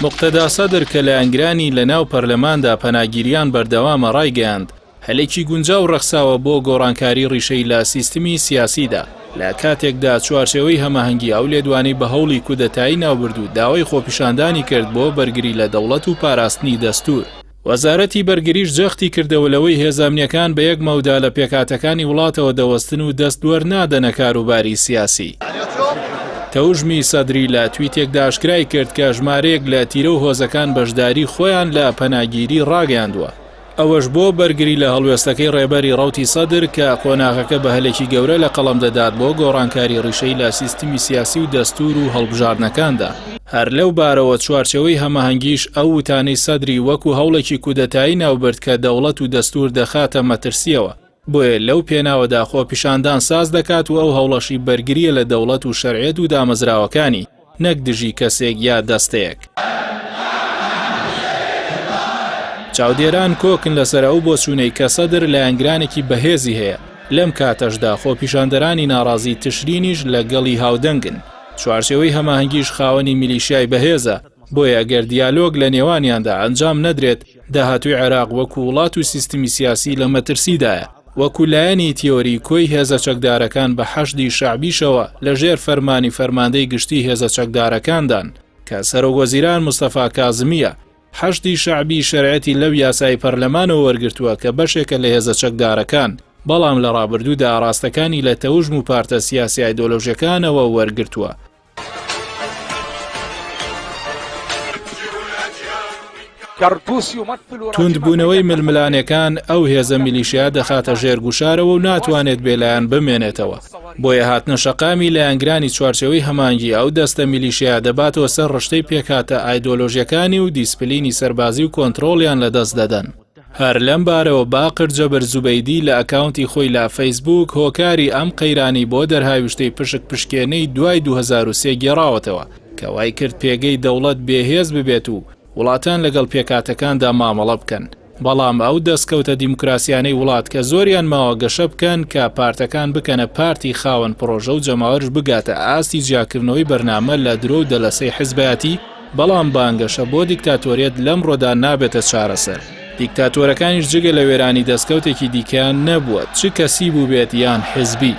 موقتەدا سەدر کە لایەنگرانی لە ناو پەرلەماندا پەناگیریان بەردەوامە ڕایگەیاند، هەلێکی گونجاو ڕەخساوە بۆ گۆڕانکاری ڕیشەی لە سیستمی سیاسیدا، لە کاتێکدا چوارچێوەی هەماهەنگی ئەو لێدوانەی بە هەوڵی کودەتایی ناوبرد و داوای خۆپیشاندانی کرد بۆ بەرگری لە دەوڵەت و پاراستنی دەستوور. وەزارەتی بەرگریش جەختی کردەوە لەوەی هێزە ئەمنییەکان بە یەک مەودا لە پێکهاتەکانی وڵاتەوە دەوەستن و دەست وەرنادەنە کاروباری سیاسی. تەوژمی سەدری لە تویتێکدا ئاشکرای کرد کە ژمارەیەک لە تیرە و هۆزەکان بەشداری خۆیان لە پەناگیری ڕاگەیاندووە. ئەوەش بۆ بەرگری لە هەڵوێستەکەی ڕێبەری ڕەوتی سەدر کە قۆناغەکە بە هەلێکی گەورە لە قەڵەم دەدات بۆ گۆڕانکاری ڕیشەیی لە سیستمی سیاسی و دەستوور و هەڵبژاردنەکاندا. هەر لەو بارەوە چوارچێوەی هەماهەنگیش ئەو وتانەی سەدری وەکو هەوڵێکی کودەتایی ناوبرد کە دەوڵەت و دەستوور دەخاتە مەترسییەوە، بۆیە لەو پێناوەدا خۆپیشاندان ساز دەکات و ئەو هەوڵەشی بەرگرییە لە دەوڵەت و شەرعیەت و دامەزراوەکانی، نەک دژی کەسێک یا دەستەیەک. چاودێران کۆکن لەسەر ئەو بۆچوونەی کە سەدر لایەنگرانێکی بەهێزی هەیە، لەم کاتەشدا خۆپیشاندەرانی ناڕازی تشرینیش لەگەڵی هاودەنگن. چوارچێوەی هەماهەنگیش خاوەنی میلیشیای بەهێزە، بۆیە ئەگەر دیالۆگ لە نێوانیاندا ئەنجام نەدرێت، داهاتووی عێراق وەکو وڵات و سیستمی سیاسی لە مەترسیدایە. وەکو لایەنی تیۆری کۆی هێزە چەکدارەکان بە حەشدی شەعبیشەوە لە ژێر فەرمانی فەرماندەی گشتی هێزە چەکدارەکاندان کە سەرۆکوەزیران مستەفا کازمییە، حەشدی شەعبی شەرعیەتی لەو یاسای پەرلەمانەوە وەرگرتووە کە بەشێکە لە هێزە چەکدارەکان، بەڵام لە ڕابردوودا ئاڕاستەکانی لە تەوژم و پارتە سیاسی ئایدۆلۆژیەکانەوە وەرگرتووە. توندبوونەوەی ململانێکان ئەو هێزە میلیشیا دەخاتە ژێر گوشارەوە و ناتوانێت بێلایەن بمێنێتەوە. بۆیە هاتنە شەقامی لایەنگرانی چوارچێوەی هەماهەنگی ئەو دەستە میلیشیا دەباتەوە سەر ڕشتەی پێکهاتە ئایدۆلۆژیەکانی و دیسپلینی سەربازی و کۆنترۆڵیان لەدەست دەدەن. هەر لەم بارەوە باقر جەبر زوبەیدی لە ئەکاونتی خۆی لە فەیسبووک هۆکاری ئەم قەیرانەی بۆ دەرهاویشتەی پشک پشکێنەی دوای 2003 گێڕاوەتەوە کە وای کرد پێگەی دەوڵەت بێهێز ببێت و وڵاتان لەگەڵ پێکهاتەکاندا مامەڵە بکەن بەڵام ئەو دەستکەوتە دیموکراسیانەی وڵات کە زۆریان ماوە گەشە بکەن کە پارتەکان بکەنە پارتی خاوەن پڕۆژە و جەماوەرش بگاتە ئاستی جیاکردنەوەی بەرنامە لە درۆ و دەلەسەی حزبایەتی بەڵام بانگەشە بۆ دیکتاتۆریەت لەمڕۆدا نابێتە چارەسەر. دیکتاتۆرەکانیش جگە لە وێرانی دەستکەوتێکی دیکەیان نەبووە، چ کەسی بووبێت یان حزبی.